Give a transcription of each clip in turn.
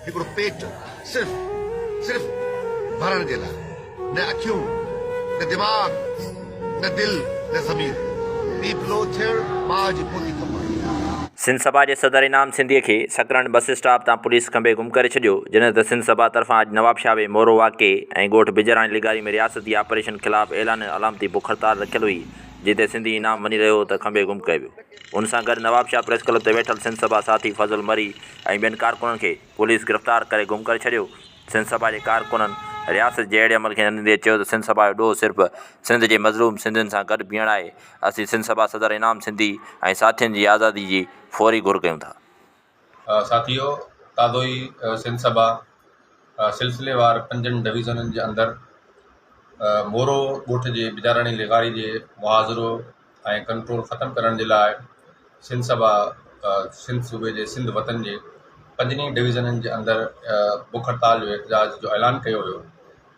هڪڙو پيٽ صرف صرف ڀرڻ جي لاء، نه اکيون، نه دماغ، نه دل، نه ضمير. پيپلو ٿيڻ ماء جي پوتي ڪم آهي. سنڌ سڀا جي صدر انعام سنڌيء کي سڪرنڊ بس اسٽاپ تان پوليس کنڀي گم ڪري ڇڏيو، جڏهن ته سنڌ سڀا طرفان اڄ نوابشاهه ۾ مورو واقعي ۽ ڳوٺ بجراڻي لغاري ۾ رياستي آپريشن خلاف اعلانيل علامتي بک هڙتال رکيل هئي، جتي سنڌي انعام وڃي رهيو هو ته کنڀي گم ڪيو ويو. ان سان گڏ نوابشاهه پريس ڪلب تي ويٺل سنڌ سڀا ساٿي فضل مري ۽ ٻين ڪارڪنن کي پوليس گرفتار ڪري گم ڪري ڇڏيو. سنڌ سڀا جي ڪارڪنن رياست جي اهڙي عمل کي ننديندي چيو ته سنڌ سڀا جو ڏوهه صرف سنڌ جي مظلوم سنڌين سان گڏ بيهڻ آهي، اسين سنڌ سڀا صدر انعام سنڌي ۽ ساٿين جي آزادي جي فوري گهر ڪيون ٿا. ساٿيو تازو ئي سنڌ سڀا سلسليوار پنجن ڊويزنن جي اندر مورو ڳوٺ جي بجاراڻي لغاري جي محاصرو ۽ ڪنٽرول ختم ڪرڻ جي لاء سنڌ سڀا سنڌ صوبي جي سنڌ وطن جي پنجن ڊويزنن جي اندر بک هڙتال جو احتجاج جو اعلان ڪيو ويو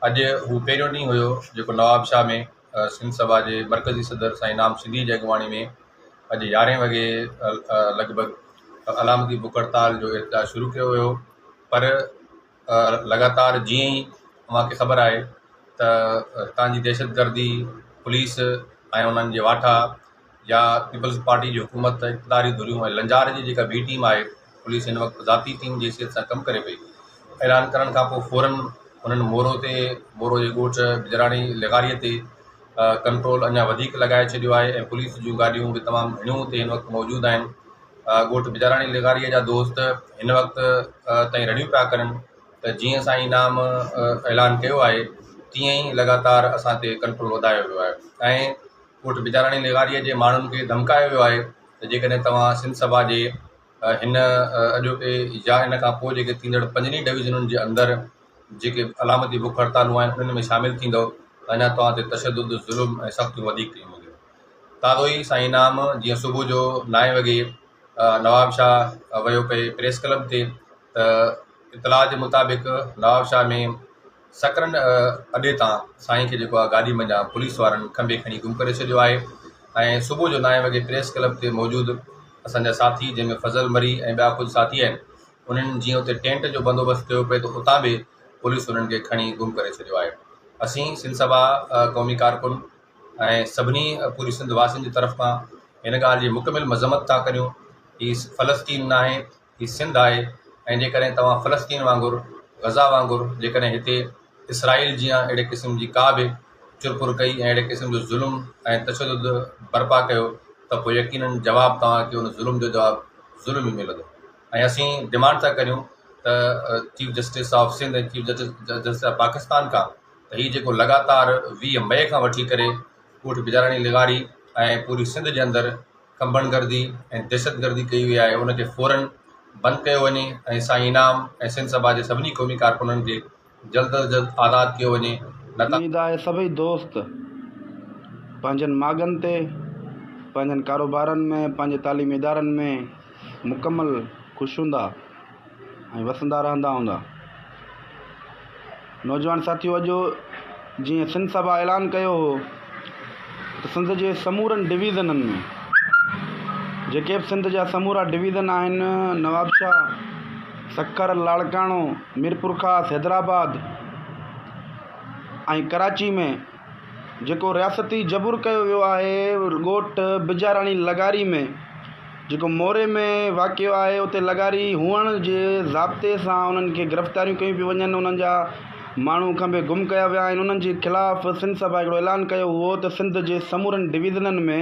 اڄ هو پهريون ڏينهن هيو جيڪو نواب شاهه ۾ سنڌ سڀا جي مرڪزي صدر سائين انعام سنڌي جي اڳواڻي ۾ اڄ يارهين وڳي لڳ ڀڳ علامتي بک هڙتال جو احتجاج شروع ڪيو ويو پر لڳاتار جيئن ئي اوهان کي خبر آهي ته هتان جي دهشتگردي پوليس ۽ انهن جي واٺا يا پيپلز پارٽي جي حڪومت اقتداري ڌريون ۽ لنجار جي جيڪا بي ٽيم آهي پوليس هن وقت ذاتي ٽيم جي حيثيت سان ڪم ڪري پئي اعلان ڪرڻ کان پوء فورن انهن مورو تي مورو جي ڳوٺ بجراڻي لغاري تي ڪنٽرول اڃا وڌيڪ لڳائي ڇڏيو آهي ۽ پوليس جون گاڏيون به تمام گهڻيون اتي هن وقت موجود آهن ڳوٺ بجاراڻي لغاريء جا دوست هن وقت تائين رڙيون پيا ڪرن ته جيئن سائين انعام اعلان ڪيو آهي تيئن ئي لڳاتار اسان تي ڪنٽرول وڌايو ويو آهي ۽ ڳوٺ بجاراڻي لغاريء جي ماڻهن کي ڌمڪايو ويو آهي ته جيڪڏهن توهان سنڌ سڀا جي هن اڄوڪي يا ان کان پوء جيڪي ٿيندڙ پنجن ئي ڊويزنن جي اندر جيڪي علامتي بک هڙتالون آهن انهن ۾ شامل ٿيندؤ ته اڃا توهان تي تشدد ظلم ۽ سختيون وڌيڪ ڪيون وينديون. تازو ئي سائين انعام جيئن صبح جو نائين وڳي نواب شاهه ويو پئي پريس ڪلب تي ته اطلاع جي مطابق نواب شاهه ۾ سڪرنڊ اڏي تان سائين کي جيڪو آهي گاڏي منجهان پوليس وارن کنڀي کڻي گم ڪري ڇڏيو آهي ۽ صبح جو نائين وڳي پريس ڪلب تي موجود اسان جا ساٿي جنهن ۾ فضل مري ۽ ٻيا ڪجهه ساٿي آهن انهن جيئن اتي ٽينٽ جو بندوبست ڪيو پئي ته اتان به پوليس انهن کي کڻي گم ڪري ڇڏيو آهي اسين سنڌ سڀا قومي ڪارڪن ۽ سڀني پوري سنڌ واسين جي طرف کان هن ڳالهه جي مڪمل مذمت ٿا ڪريون هي فلسطين ناهي هي سنڌ آهي ۽ جيڪڏهن توهان فلسطين وانگر غزا وانگر جيڪڏهن هتي اسرائيل جيان اهڙي قسم جي ڪا به چرپر ڪئي ۽ اهڙي قسم جو ظلم ۽ تشدد برپا ڪيو ته پوء يقينن جواب توهان کي ان ظلم جو جواب ظلم ئي ملندو ۽ اسين ڊمانڊ ٿا ڪريون ته chief justice of Sindh ۽ chief justice of Pakistan کان ته هي جيڪو لڳاتار 20 مئي کان وٺي ڪري ڳوٺ بجاراڻي لغاري ۽ پوري سنڌ جي اندر کنڀڻ گردي ۽ دهشت گردي ڪئي وئي آهي ان کي فورن بند ڪيو وڃي ۽ سائين انعام ۽ سنڌ سڀا جي سڀني قومي ڪارڪنن کي جلد از جلد آزاد ڪيو وڃي نه ته اميد آهي سڀئي دوست پنهنجن ماڳن تي پنهنجن ڪاروبارن ۾ پنهنجي تعليمي ادارن ۾ مڪمل خوش هوندا ۽ وسندا رهندا هوندا. نوجوان ساٿيو اڄ جيئن سنڌ سڀا اعلان ڪيو هو ته سنڌ جي سمورن ڊويزنن ۾ جيڪي به سنڌ جا سمورا ڊويزن آهن نوابشاهه، سکر، لاڙڪاڻو، ميرپورخاص، حيدرآباد ۽ ڪراچي ۾ جيڪو رياستي جبر ڪيو ويو آهي ڳوٺ بجاراڻي لغاري ۾ جيڪو موري ۾ واقع آهي اتي لغاري هئڻ جي ضابطي سان انهن کي گرفتاريون ڪيون پيون وڃن انهن جا ماڻهو کنڀي گم ڪيا ويا آهن انهن جي خلاف سنڌ سڀا هڪڙو اعلان ڪيو هو ته سنڌ جي سمورن ڊويزنن ۾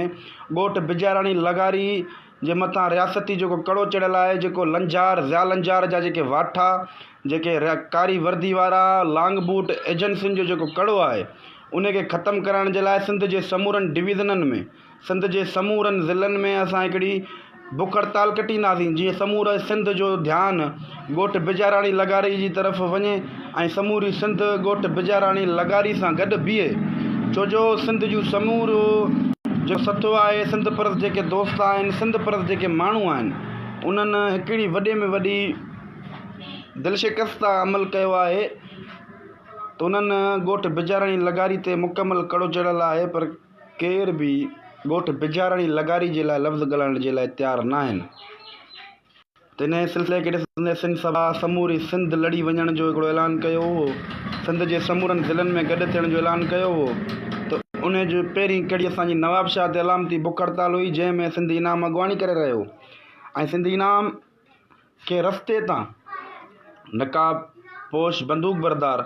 ڳوٺ بجاراڻي لغاري جي مٿان رياستي جيڪو ڪڙو چڙهيل آهي جيڪو لنجار ضياء لنجار جا جيڪي واٺا جيڪي ڪاري وردي وارا لانگ بوٽ ايجنسين جو جيڪو ڪڙو آهي ان کي ختم ڪرائڻ جي لاء سنڌ جي سمورن ڊويزنن ۾ سنڌ جي سمورن ضلعن ۾ اسان هڪڙي بک هڙتال ڪٽينداسين جيئن سموري سنڌ جو ڌيان ڳوٺ بجاراڻي لغاري جي طرف وڃي ۽ سموري سنڌ ڳوٺ بجاراڻي لغاري سان گڏ بيهي ڇو جو سنڌ جون سمورو جو سٿو آهي سنڌ پرست جيڪي دوست آهن سنڌ پرست جيڪي ماڻهو آهن انهن هڪڙي وڏي ۾ وڏي دل شڪسته عمل ڪيو آهي ته انهن ڳوٺ بجاراڻي لغاري تي مڪمل ڪڙو چڙهيل آهي پر ڪير به ڳوٺ بجاراڻي لغاري جي لاء لفظ ڳالهائڻ جي لاء تيار ناهن. ته انهيء سلسلي کي ڏسندي سنڌ سڀا سموري سنڌ لڙي وڃڻ جو هڪڙو اعلان ڪيو هو، سنڌ جي سمورن ضلعن ۾ گڏ ٿيڻ جو اعلان ڪيو هو ته انهيء جي پهرين ڪڙي اسان جي نوابشاهه تي علامتي بک هڙتال هئي، جنهن ۾ سنڌي انعام اڳواڻي ڪري رهيو ۽ سنڌي انعام کي رستي تان نقاب پوش بندوق بردار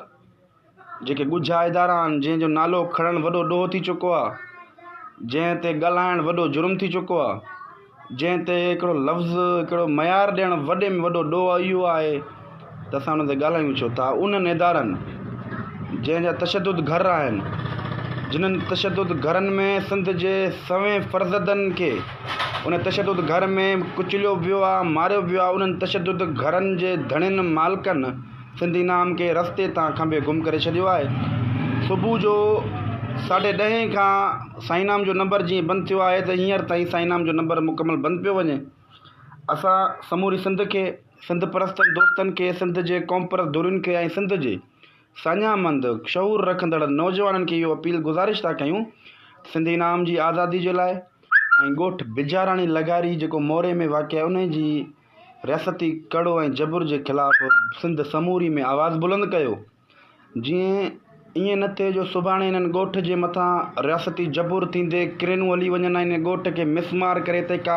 جيڪي ڳجها ادارا آهن جنهن جو نالو کڻڻ وڏو ڏوهه ٿي چڪو آهي جنهن تي ڳالهائڻ وڏو جرم ٿي چڪو آهي جنهن تي هڪڙو لفظ هڪڙو معيار ڏيڻ وڏي ۾ وڏو ڏوهه اهو آهي ته اسان ان تي ڳالهايون ڇو ٿا انهن ادارن جنهن جا تشدد گهر آهن جنهن تشدد گهرن ۾ سنڌ جي سوين فرزندن کي ان تشدد گهر ۾ ڪچليو ويو آهي ماريو ويو آهي انهن تشدد گهرن جي ڌڻين مالڪن سنڌ انعام کي رستي تان کنڀي گم ڪري ڇڏيو آهي. صبح جو ساڍي ڏهين کان سائين انعام جو نمبر جيئن بند ٿيو آهي ته هينئر تائين سائين انعام جو نمبر مڪمل بند پيو وڃي. اسان سموري سنڌ کي، سنڌ پرستن دوستن کي، سنڌ جي قومپرست ڌرين کي ۽ سنڌ جي ساڃاهه مند شعور رکندڙ نوجوانن کي اهو اپيل گذارش ٿا ڪيون ته سنڌ انعام جي آزادي جي لاء ۽ ڳوٺ بجاراڻي لغاري جيڪو موري ۾ واقع آهي انهي جي رياستي ڪڙو ۽ جبر جي خلاف سنڌ سموري ۾ آواز بلند ڪيو جيئن ائين نه ٿئي جو سڀاڻي انهن ڳوٺ جي مٿان رياستي جبر ٿيندي ڪرينون هلي وڃن ۽ ان ڳوٺ کي مسمار ڪري اتي ڪا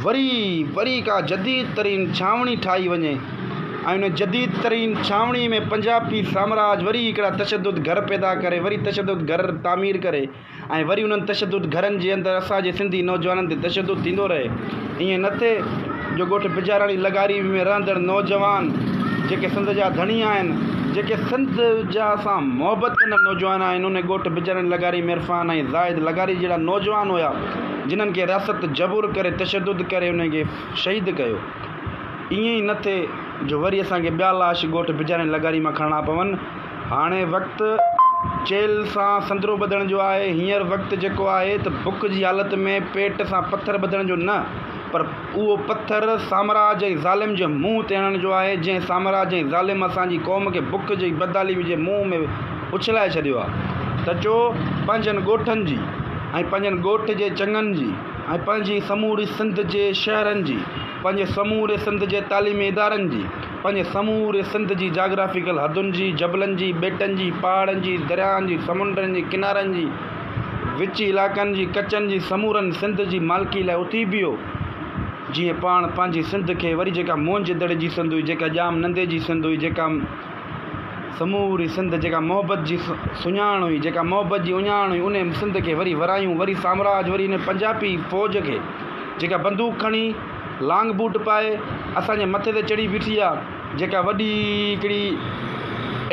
وري وري ڪا جديد ترين ڇانوڻي ٺاهي وڃي ۽ ان جديد ترين ڇانوڻي ۾ پنجابي سامراج وري هڪڙا تشدد گهر پيدا ڪري وري تشدد گهر تعمير ڪري ۽ وري انهن تشدد گهرن جي اندر اسان جي سنڌي نوجوانن تي تشدد ٿيندو رهي. ائين نه ٿئي جو ڳوٺ بجاراڻي لغاري ۾ رهندڙ نوجوان جيڪي سنڌ جا ڌڻي آهن، جيڪي سنڌ جا سان محبت ڪندڙ نوجوان آهن، انهي ڳوٺ بجاراڻي لغاري ۾ عرفان ۽ زاهد لغاري جهڙا نوجوان هيا، جنھن کي رياست جبر ڪري تشدد ڪري انهن کي شهيد ڪيو. ائين ئي نه ٿئي جو وري اسان کي ٻيا لاش ڳوٺ بجاراڻي لغاري مان کڻڻا پون. هاڻي وقت چيلهه سان سندرو ٻڌڻ جو آهي. هينئر وقت جيڪو آهي ته بک جي حالت ۾ پيٽ سان پٿر ٻڌڻ جو نه پر اهو پٿر سامراج ۽ ظالم جي منهن تي هڻڻ جو آهي، جنهن سامراج ۽ ظالم اسان جي قوم کي بک جي بدحالي جي منهن ۾ اڇلائي ڇڏيو آهي ته چو پنهنجن ڳوٺن جي ۽ پنهنجن ڳوٺ جي چڱن جي ۽ پنهنجي سموري سنڌ جي شهرن جي پنهنجي سموري سنڌ جي تعليمي ادارن جي پنهنجي سموري سنڌ جي جاگرافيڪل حدن جي، جبلن جي، ٻيٽن جي، پهاڙن جي، درياهن جي، سمنڊن جي ڪنارن جي، وچي علائقن جي، ڪچن جي سمورن سنڌ جي مالڪي لاء اٿي بيهو، جيئن پاڻ پنهنجي سنڌ کي وري جيڪا موهن جي دڙي جي سنڌ هئي، جيڪا ڄام نندي جي سنڌ هئي، جيڪا سموري سنڌ جيڪا محبت جي سڃاڻ هئي، جيڪا محبت جي اهڃاڻ هئي، انهي سنڌ کي وري ورايون، وري سامراج، وري انهي پنجابي فوج کي جيڪا بندوق کڻي، لانگ بوٽ پائي اسان جي مٿي تي چڙهي بيٺي آ جيڪا وڏي هڪڙي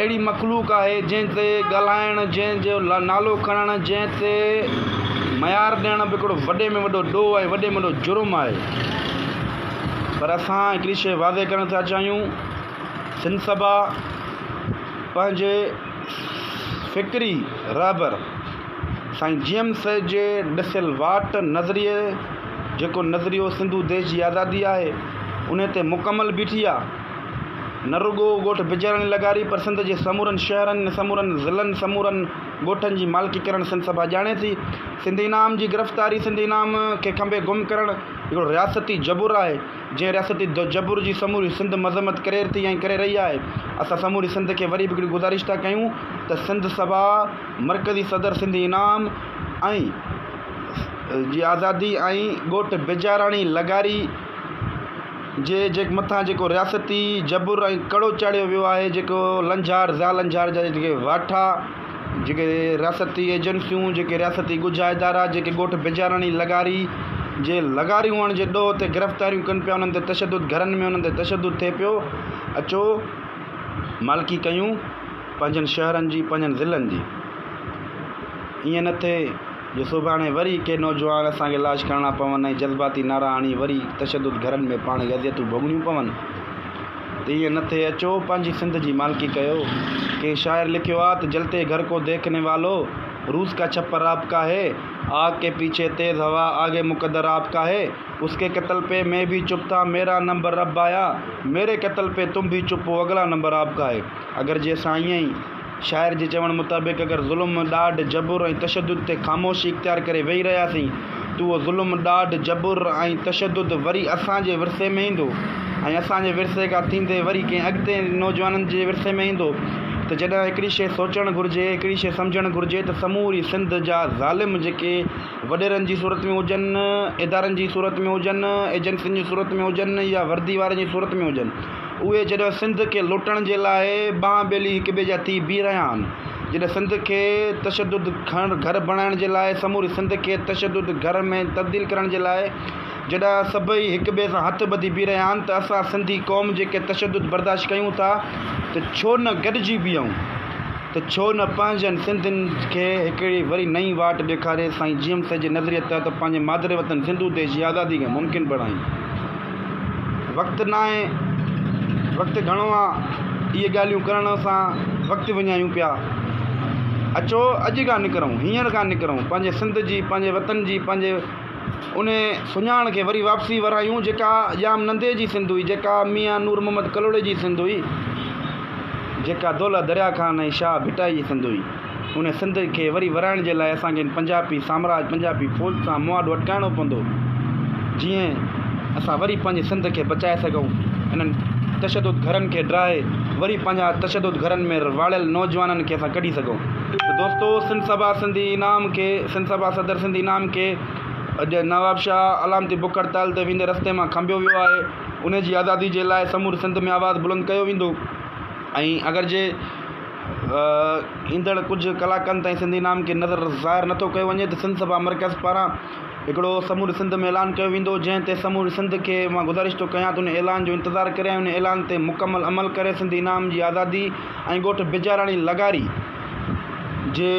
اهڙي مخلوق آهي جنهن تي ڳالهائڻ جنهن جو نالو کڻڻ جنهن تي ميار ڏيڻ به هڪڙو وڏي ۾ وڏو ڏوهه ۽ وڏي ۾ وڏو جرم آهي پر اسان هڪڙي شيء واضح ڪرڻ ٿا چاهيون سنڌ سڀا پنهنجي فڪري رهبر سائين جي ايم سيد جي ڏسيل واٽ نظريي جيڪو نظريو سنڌو ديش جي آزادي آهي انهي تي مڪمل بيٺي آ. نه رڳو ڳوٺ بجيراڻي لغاري پر سنڌ جي سمورن شهرن، سمورن ضلعن، سمورن ڳوٺن جي مالڪي ڪرڻ سنڌ سڀا ڄاڻي ٿي. سنڌ انعام جي گرفتاري، سنڌ انعام کي کنڀي گم ڪرڻ هڪڙو رياستي جبر آهي، جنهن رياستي جبر جي سموري سنڌ مذمت ڪري ٿي ۽ ڪري رهي آهي. اسان سموري سنڌ کي وري به هڪڙي گذارش ٿا ڪيون ته سنڌ سڀا مرڪزي صدر سنڌي انعام ۽ جي آزادي ۽ ڳوٺ بجاراڻي لغاري جي جي مٿان جيڪو رياستي جبر ۽ ڪڙو چاڙهيو ويو آهي جيڪو لنجهار ضياء لنجهار جا جيڪي واٺا جيڪي رياستي ايجنسيون جيڪي رياستي ڳجها ادارا جيڪي ڳوٺ بجاراڻي لغاري جي لغاري هئڻ جي ڏوهه تي گرفتاريون ڪن پيا انهن تي تشدد گهرن ۾ انهن تي تشدد ٿئي پيو اچو مالڪي ڪيون پنهنجن شهرن جي پنهنجن ضلعن جي ائين نه ٿئي جو سڀاڻي وري ڪي نوجوان اسان کي لاش کڻڻا پون ۽ جذباتي نعرا هڻي وري تشدد گهرن ۾ پاڻ کي اذيتون ڀوڳڻيون پون ته ائين نه ٿئي اچو پنهنجي سنڌ جي مالڪي ڪيو ڪنهن شاعر لکيو آ ته جلتي گهر ڪو ديکني والو روس ڪا ڇپر آپ ڪا هي آگ ڪي پيڇي تيز هوا آگي مقدر آپ ڪا هي اس ڪي قتل پي مين ڀي چپ ٿا ميرا نمبر اب آيا ميري قتل پي تم ڀي چپ هو اگلا نمبر آپ ڪا هي اگر جي اسان ائين ئي شاعر جي چوڻ مطابق اگر ظلم، ڏاڍ، جبر ۽ تشدد تي خاموشي اختيار ڪري ويهي رهياسين ته اهو ظلم، ڏاڍ، جبر ۽ تشدد وري اسان جي ورثي ۾ ايندو ۽ اسان جي ورثي کان ٿيندي وري ڪنهن اڳتي نوجوانن جي ورثي ۾ ايندو ته جڏهن هڪڙي شيء سوچڻ گهرجي هڪڙي شيء سمجهڻ گهرجي ته سموري سنڌ جا ظالم جيڪي وڏيرن جي صورت ۾ هجن ادارن جي صورت ۾ هجن ايجنسين جي صورت ۾ هجن يا وردي وارن جي صورت ۾ هجن اهي جڏهن سنڌ کي لٽڻ جي لاء ٻانهن ٻيلي هڪ ٻئي جا ٿي بيهي رهيا آهن جڏهن سنڌ کي تشدد گهر بڻائڻ جي لاء سموري سنڌ کي تشدد گهر ۾ تبديل ڪرڻ جي لاء جڏهن سڀئي هڪ ٻئي سان هٿ ٻڌي بيهي رهيا آهن ته اسان سنڌي قوم جيڪي تشدد برداشت ڪيون ٿا ته ڇو نه گڏجي بيهون ته ڇو نه پنهنجن سنڌين کي هڪڙي وري نئين واٽ ڏيکاري سائين جي ايم سيد جي نظريي تحت پنهنجي مادر وطن سنڌو ديش جي آزادي کي ممڪن بڻايون. وقت ناهي، وقت گهڻو آ، اهي ڳالهيون ڪرڻ سان وقت وڃايون پيا. اچو اڄ کان نڪرون، هينئر کان نڪرون، پنهنجي سنڌ جي، پنهنجي وطن جي، پنهنجي ان سڃاڻ کي وري واپسي ورايون جيڪا ڄام نندي جي سنڌ هئي، جيڪا ميان نور محمد ڪلهوڙي جي سنڌ هئي، جيڪا دولهه دريا خان ۽ شاهه ڀٽائي جي سنڌ هئي. ان سنڌ کي وري ورائڻ جي لاء اسان کي ان پنجابي سامراج، پنجابي فوج سان مهاڏو اٽڪائڻو پوندو، جيئن اسان وري پنهنجي سنڌ کي بچائي سگهون. انهن تشدد گهرن کي ڊاهي وري پنهنجا تشدد گهرن ۾ واڙيل نوجوانن کي اسان ڪڍي سگهون. ته دوستو سنڌ سڀا سنڌي انعام کي سنڌ سڀا صدر سنڌي انعام کي اڄ نوابشاهه علامتي بک هڙتال تي ويندي رستي مان کنڀيو ويو آهي ان جي آزادي جي لاء سموري سنڌ ۾ آواز بلند ڪيو ويندو ۽ اگر جي ايندڙ ڪجهه ڪلاڪن تائين سنڌي انعام کي نظر ظاهر نٿو ڪيو وڃي ته سنڌ سڀا مرڪز پاران هڪڙو سموري سنڌ ۾ اعلان ڪيو ويندو جنهن تي سموري سنڌ کي مان گذارش ٿو ڪيان ته ان اعلان جو انتظار ڪري ۽ ان اعلان تي مڪمل عمل ڪري سنڌي انعام جي آزادي ۽ ڳوٺ بجاراڻي لغاري جي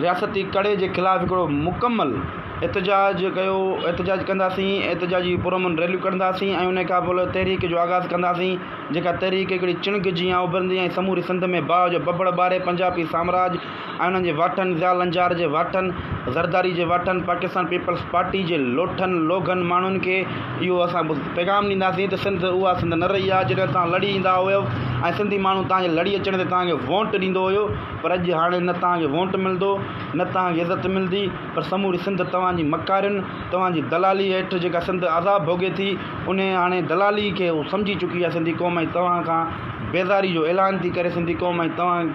رياستي ڪڙي جي خلاف هڪڙو مڪمل احتجاج ڪيو احتجاج ڪنداسين احتجاجي پرامن ريليون ڪڍنداسين ۽ ان کان پوء تحريڪ جو آغاز ڪنداسين جيڪا تحريڪ هڪڙي چڻگ جيان اڀرندي ۽ سموري سنڌ ۾ باهه جو ڀڀڙ ٻاري پنجابي سامراج ۽ انهن جي واٺن، ضياء لنجار جي واٺن، زرداري جي واٺن، پاڪستان پيپلز پارٽي جي لوٺن، لوگهن ماڻهن کي اهو اسان پيغام ڏينداسين ته سنڌ اها سنڌ نه رهي آهي جڏهن توهان لڙي ايندا هيو ۽ سنڌي ماڻهو توهان جي لڙي اچڻ تي توهان کي وونٽ ڏيندو هيو پر اڄ هاڻي نه توهان کي وونٽ ملندو نه توهان کي عزت ملندي پر سموري سنڌ توهان جي مڪارين توهان جي دلالي هيٺ جيڪا سنڌ عذاب ڀوڳي ٿي انهي هاڻي دلالي کي هو سمجهي چڪي آهي سنڌي قوم ۽ توهان کان بيزاري جو اعلان ٿي ڪري سنڌي قوم ۽ توهان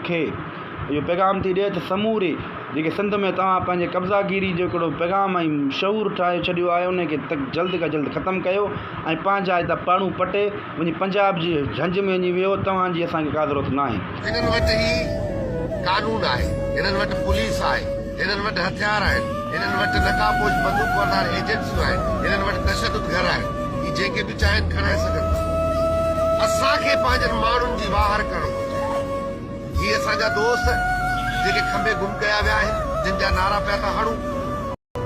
کي اهو پيغام ٿي ڏئي ته سموري جيڪي سنڌ ۾ توهان پنهنجي قبضا گيري جو هڪڙو پيغام ۽ شعور ٺاهي ڇڏيو آهي انهي کي جلد کان جلد ختم ڪيو ۽ پنهنجا هتان پاڙون پٽي وڃي پنجاب جي جهنج ۾ وڃي ويهو توهان جي اسان کي ڪا ضرورت ناهي. هنن وٽ هي قانون آهي، هنن وٽ پوليس آهي، هنن وٽ هٿيار آهن، هنن وٽ نقاب پوش بندوق بردار ايجنسيون آهن، هنن وٽ تشدد گهر آهن، هي جنهن کي به چاهين کڻائي سگهن ٿا. اسان کي پنهنجن ماڻهن جي واهر ڪرڻ گهرجي. هي اسان جا دوست جيڪي کنڀي گم ڪيا ويا آهن، جن جا نعرا پيا ٿا هڻون.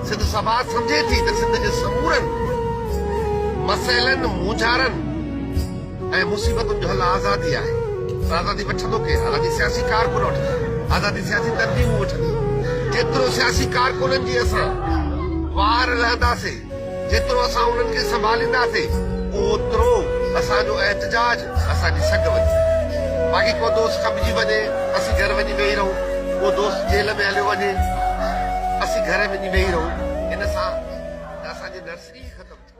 سنڌ سڀا سمجهي ٿي ته سنڌ جي سمورن مسئلن، مونجهارن ۽ مصيبتن جو حل آزادي آهي پر آزادي وٺندو ڪير؟ آزادي سياسي ڪارڪن وٺندا، آزادي سياسي تنظيمون وٺنديون. جيترو سياسي ڪارڪنن جي اسان وار لهنداسين، جيترو اسان انهن کي سنڀالينداسين، اوترو اسان جو احتجاج، اسان جي سگهه وڌي. باقي ڪو دوست کنڀجي وڃي، اسين گهر وڃي ويهي رهون، ڪو دوست جيل ۾ هليو وڃي، اسين گهر وڃي ويهي رهون، ان سان ته اسان جي نرسري ئي ختم ٿي.